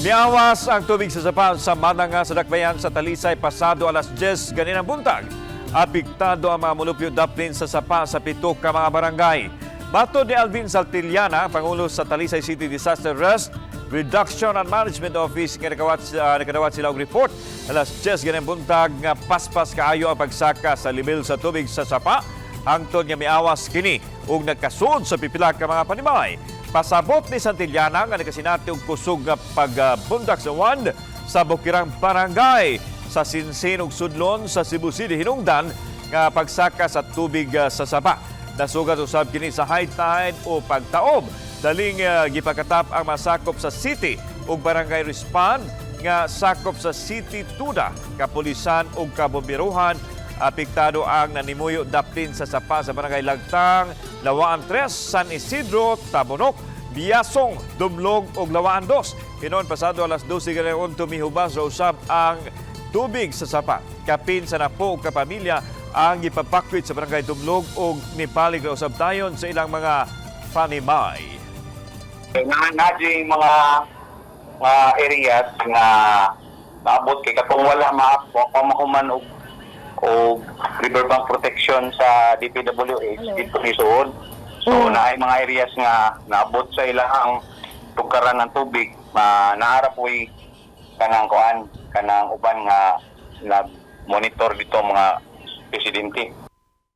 Miawas ang tubig sa sapa sa Madanga sa Dakbayan sa Talisay pasado alas 10 ganinang buntag. Apektado ang mga mulupyo daplin sa sapa sa pito ka mga barangay. Matod ni Alvin Saltillana, Pangulo sa Talisay City Disaster Risk Reduction and Management Office, nga nakadawat sila og report alas 10 ganinang buntag nga paspas kaayo ang pagsaka sa level sa tubig sa sapa hangtod nga miawas kini ug nagkasuod sa pipila ka mga panimay. Pasabot ni Santillana nga nakasinati og kusog nga pagbundak sa uwan sa Bukirang Barangay sa Sinsin ug Sudlon sa Cebu City hinungdan nga pagsaka sa tubig sa sapa. Nasugat usab kini sa high tide o pagtaob. Daling gipakatap ang masakop sa city ug barangay respond nga sakop sa City Tuda, kapulisan ug kabomberuhan. Apektado ang nanimuyo daplin sa sapa sa Barangay Lagtang, Lawaan 3, San Isidro, Tabunok, Biasong, Dumlog ug Lawaan 2. Hinon pasado alas 12 ganing unto mihubas ra usab ang tubig sa sapa. Kapin sa 10 ka pamilya ang gipapakwit sa Barangay Dumlog ug nipalig ra usab dayon sa ilang mga panimay. Naa yung mga areas nga naabot kay katong wala mahuman og riverbank protection sa DPWH dito ni suod. So naay mga areas nga naabot sa ilahang tugkaran ng tubig, ma naa ra po'y kanang kuan, kanang uban nga nag-monitor dito, mga presidente.